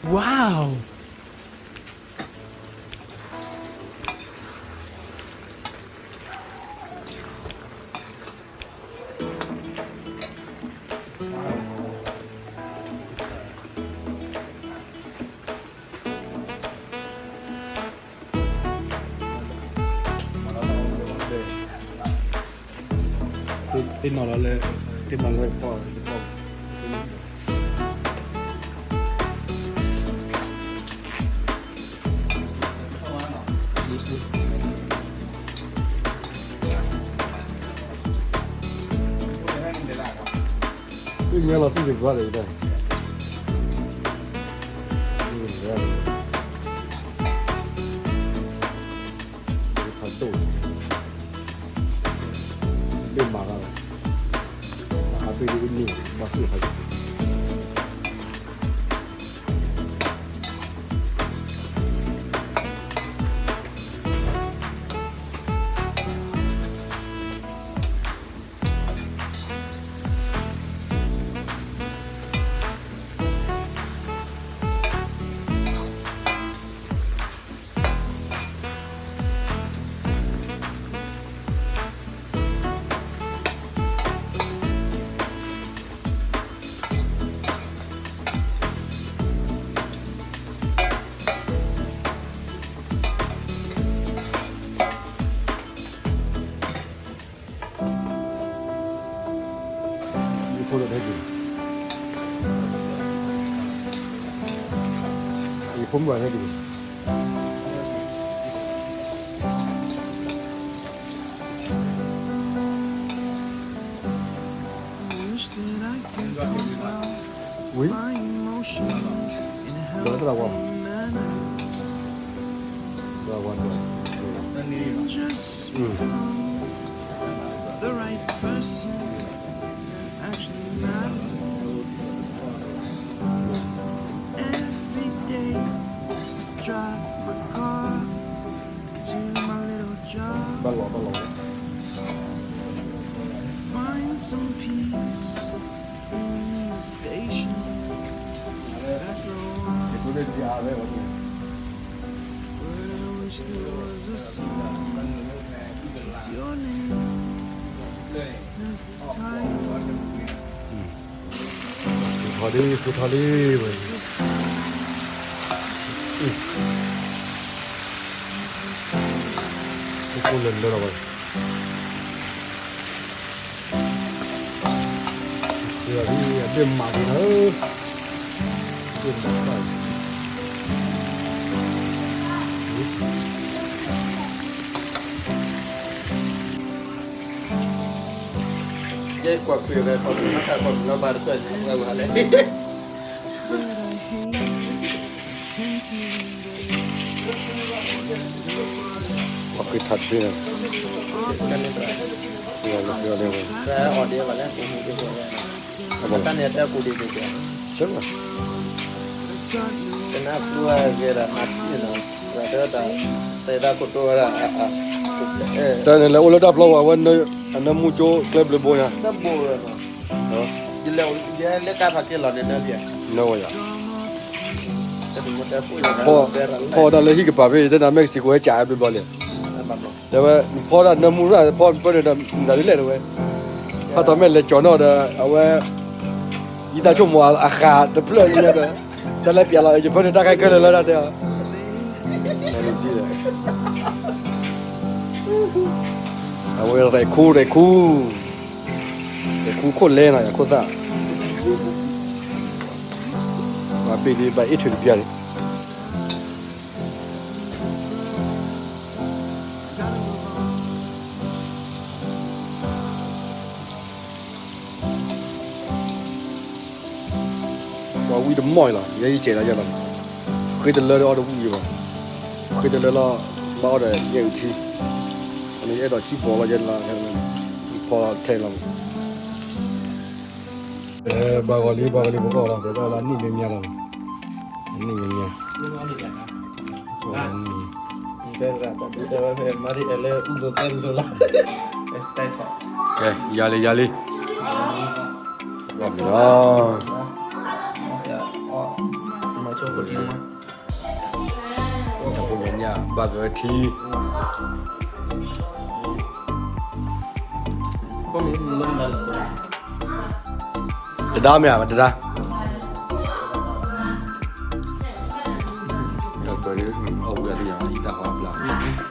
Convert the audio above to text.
Wow! သ့ၣ်နီၣ်လီၤလၢ သ့ၣ်နီၣ်လၢပီၢ်ပီၢ် သ့ၣ်ညါလီၤသ့ၣ်တဘျီဒီး ဖးဒိၣ် ဘ့ၣ်မၤဂၤလီၤ အဘ့ၣ်ဒ်အံၤန့ၣ် ဘၣ်ဃ့ၢ်ဖးဒိၣ် ယဖိလၢဟဲက့ၤ ယဖိမုၣ်ဟဲက့ၤ ဝံၤ ဒီးတရၣ်ဝါ တရၣ်ဝါ ဘၣ်လီၤဘၣ်လီၤ ထီၣ်လံ ဃုထီၣ်လံဝဲ ဃုဃုလၢလၢလီၤဝဲ အဘ့ၣ်မၤက့ၤလီၤ အဘ့ၣ်မၤက့ၤ ယဲကွၢ်ကွံာ်ဝဲ ကွၢ်ကွံာ်မၤဃး ကွၢ်ကွံာ်လီၤဘၣ်တဖျၢၣ်ညါ ကွၢ်ကွံာ်လၢ ကွၢ်ကွံာ်ထးတဖျၢၣ်န့ၣ် လၢအီၤဒ်ဘၣ်လဲၣ် ပမူတကိး တၢ်န့ၣ်တဲကူဒံးက့ၤက့ၤ ဆၢ ကနၣ်ဖျိအဂ့ၤဒီး အါထံၣ်နီၤ ဝဲတဲတၢ် တဲတၢ်ကတိၤဝဲဒၣ် တၢ်န့ၣ်လဲၤအိၣ်လၢတၢ်ဖျီဝဲ အဝဲ အနၢမူကၠိကျဲဘျုးဘိညါ ယလဲၤ ယလဲၤကါဖးက့ၤလီၤန့ၣ် နၢဝဲယၤ ဖီၣ်တၢ်လၢဟံၣ်ကပၤဖဲ ယတဲနၤ Mexico ဟဲကၠးဘျုးဘျီလဲၣ် တဲဝဲ နဖီၣ်တၢ်နၢမူရၣ် ဖီၣ်ဖဲန့ၣ်ဒီး နတၢ်ဒ်လဲၣ်တဲဝဲ ဖးထီၣ်မဲာ်လဲၤကၠီၤနီၣ်ဒီး အဝဲ ယတၢ်ဆိကမိၣ်အဃၣ်တဖျၢၣ်ညါဒီး တၢ်လဲၤပျးလီၤ ယဖဲန့ၣ် တၢ်ခဲခဲလၢာ်လၢတၢ်တဲအီၤ အဝဲရဲၣ်ခူ ရဲၣ်ခူ ရဲၣ်ခူခိၣ်လဲနီၤ ယခိၣ်သၣ် ဘၣ်ပ့ၢ်ဒ်ဘၣ်အ့ၣ်ထုးတပျၢ်န့ၣ် ပှၤဝံတမီၢ်အံၤလီၤ ယဲယစဲးလီၤယဲလီၤ ဃ့တလၢဒီးအီၣ်တဝံၣ်ယဘၣ် ဃ့တလၢလီၤ ဘၣ်အီၣ်ဒီးယဲအုးထံ အန့ၣ်ယအဲၣ်ဒိးစံၣ်ဖီလီၤယဲလီၤ ဖီထဲလီၤ ပှၤဂီၤလံ ပှၤဂီၤလံ ပကအီၣ်လီၤ ပကအီၣ်လီၤ နံၣ်မ့ၢ်မံလီၤ နံၣ်မ့ၢ်မံ ကဲ ယၤလံ ယၤလံ လီၤ တၢ်ဖိညါညါ ဘၣ်ကဝဲထံ တဒါမ့ၢ်ဧါ တဒါ တၢ်ကွဲးဒ် အီၣ်ဝံၤအသ့ၣ်ညါ ယတၢ်ဟီဘျါ